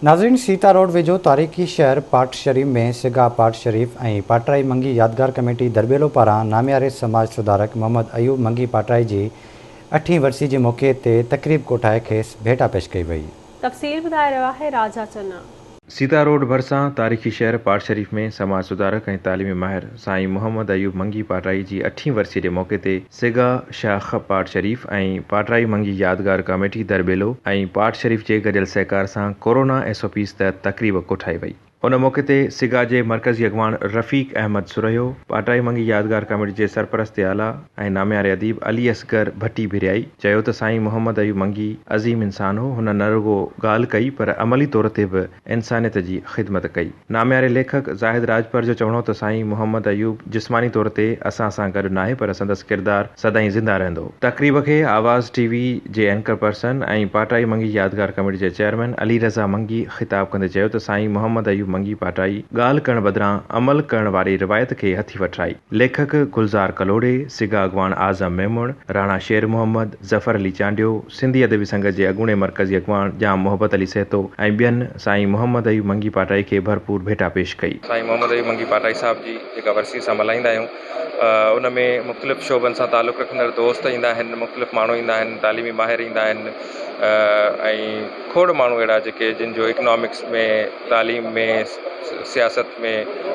ناظرين سيتا روڊ ويجهو تاريخي شهر پاٽ شريف ۾ سگا پاٽ شريف ۽ پاٽرائي منگي يادگار ڪميٽي درٻيلو پاران نامياري سماج سڌارڪ محمد ايوب منگي پاٽرائي جي اٺين ورسي جي موقعي تي تقريب ڪوٺائي کيس ڀيٽا پيش ڪئي وئي. تفصيل ٻڌائي رهيو آهي راجا چنا. سيتا روڊ ڀرسان تاريخي شهر پاٽ شريف ۾ سماج سڌارڪ ۽ تعليمي ماهر سائين محمد ايوب منگي پاٽائي جي اٺين ورسي جي موقعي تي سگا شاخ پاٽ شريف ۽ پاٽائي منگي يادگار ڪاميٽي درٻيلو ۽ پاٽ شريف جي گڏيل سهڪار سان ڪورونا ايس او پيز تحت تقريب ڪوٺائي وئي. ان موقعي تي سگا جي مرڪزي اڳواڻ رفيق احمد سرهيو، پاٽائي منگي يادگار ڪاميٽي جي سرپرست اعليٰ ۽ نامياري اديب علي اصغر ڀٽي ڀريائي چيو ته سائين محمد ايوب منگي عظيم انسان هو، هن نه رڳو ڳالهه ڪئي پر عملي طور تي به انسانيت جي خدمت ڪئي. نامياري ليکڪ زاهد راڄپر جو چوڻ هو ته سائين محمد ايوب جسماني طور تي اسان سان گڏ ناهي پر سندس ڪردار سدائين زنده رهندو. تقريب کي آواز ٽي وي جي اينڪر پرسن ۽ پاٽائي منگي يادگار ڪميٽي جي چيئرمين علي رضا منگي خطاب ڪندي چيو ته سائين محمد ايوب منگي پاٽائي ڳالهه ڪرڻ بدران عمل ڪرڻ واري روايت کي هٿي وٺرائي. ليکڪ گلزار ڪلهوڙي، سگا اڳواڻ اعظم ميمڻ، راڻا شير محمد، ظفر علي چانڊيو، سنڌي ادبي سنگت جي اڳوڻي مرڪزي اڳواڻ ڄام محبت علي سهتو ۽ ٻين سائين محمد ايوب منگي پاٽائي کي ڀرپور ڀيٽا پيش ڪئي. سائين محمد ايوب منگي پاٽائي صاحب جي جيڪا ورسي اسان ملهائيندا آهيون ان ۾ مختلف شعبن سان تعلق رکندڙ دوست ايندا آهن، مختلف ماڻهو ايندا آهن، تعليمي ماهر ايندا آهن ۽ کوڙ ماڻهو اهڙا جيڪي جن جو اڪنامڪس ۾ تعليم ۾ سياست ۾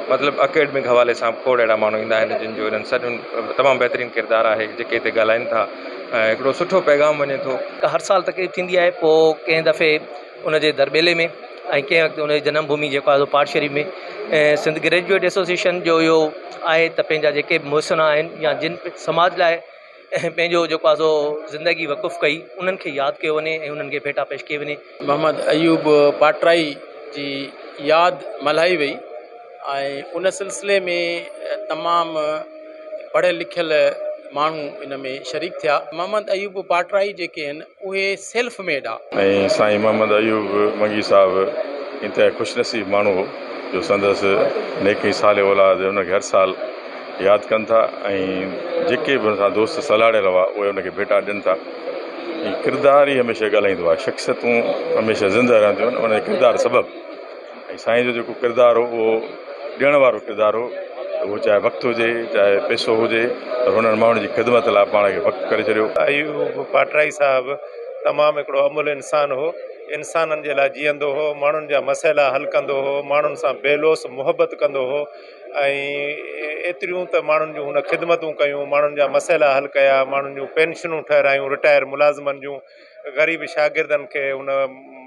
مطلب اڪيڊمڪ حوالي سان به کوڙ اهڙا ماڻهو ايندا آهن جن جو انهن سڄن تمام بهترين ڪردار آهي جيڪي هتي ڳالهائين ٿا ۽ هڪڙو سٺو پيغام وڃي ٿو. هر سال تقريب ٿيندي آهي پوء ڪنهن دفعي ان جي درٻيلي ۾ ۽ ڪنهن وقت ان جي جنم ڀومي جيڪو آهي سو پاٽ شريف ۾ ۽ سنڌ گريجوئيٽ ايسوسيئيشن جو اهو آهي ته پنهنجا جيڪي به محسن آهن يا جن سماج لاء پنهنجو جيڪو آهي سو زندگي وقف ڪئي انهن کي ياد ڪيو وڃي ۽ انهن کي ڀيٽا پيش ڪئي وڃي. محمد ايوب پاٽرائي جي ياد ملهائي وئي ۽ ان سلسلي ۾ تمام پڙهيل لکيل ماڻهو ان ۾ شريڪ ٿيا. محمد ايوب پاٽرائي جيڪي آهن اهي سيلف ميڊ آ. ۽ سائين محمد ايوب منگي صاحب انتهائي خوش نصيب ماڻهو هو جو سندس نيڪ ۽ صالح اولاد ان کي هر سال ياد ڪن ٿا ۽ جيڪي به ان سان دوست سلهاڙيل هئا اهي ان کي ڀيٽا ڏين ٿا ۽ ڪردار ئي هميشه ڳالهائيندو آهي شخصيتون هميشه زنده رهنديون آهن ان جي ڪردار سبب ۽ سائين جو جيڪو ڪردار هو اهو ڏيڻ وارو ڪردار هو اهو چاهي وقت هجي چاهي پئسو هجي پر هنن ماڻهن جي خدمت لاء پاڻ کي وقف ڪري ڇڏيو. ايوب پاٽرائي صاحب تمام هڪڙو املهه انسان هو انسانن جي لاء جيئندو هو ماڻهن جا مسئلا حل ڪندو هو ماڻهن سان بي لوث محبت ڪندو هو ۽ ايتريون ته ماڻهن جون هن خدمتون ڪيون، ماڻهن جا مسئلا حل ڪيا، ماڻهن جون پينشنون ٺهرايون رٽائر ملازمن جون، غريب شاگردن کي هن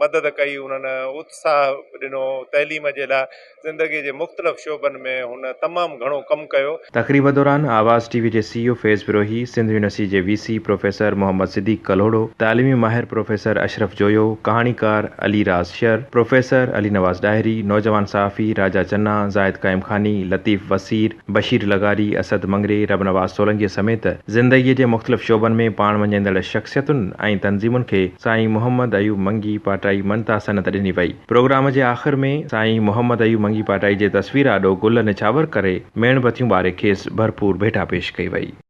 مدد ڪئي، انهن اتساهه ڏنو تعليم جي لاء، زندگي جي مختلف شعبن ۾ هن تمام گهڻو ڪم ڪيو. تقريب دوران آواز ٽي وي جي سي او فيض بروهي، سنڌ يونيورسٽي جي V C professor Muhammad Siddiq Kalhoro, تعليمي ماهر پروفيسر اشرف جويو، ڪهاڻيڪار علي راز شر، پروفيسر علي نواز ڏاهري، نوجوان صحافي راجا چنا، زاهد قائم خاني، لطيف وسير، بشير لغاري، اسد مڱري، ربنواز سولنگيء سميت زندگيء جي مختلف شعبن ۾ پاڻ مڃائيندڙ شخصيتن ۽ تنظيمن کي سائين محمد ايوب منگي پاٽائي مڃتا سند ڏني وئي. پروگرام جي آخر ۾ سائين محمد ايوب منگي پاٽائي جي تصوير آڏو گل نڇاور ڪري ميڻ بتيون ٻاري کيس ڀرپور ڀيٽا پيش ڪئي وئي.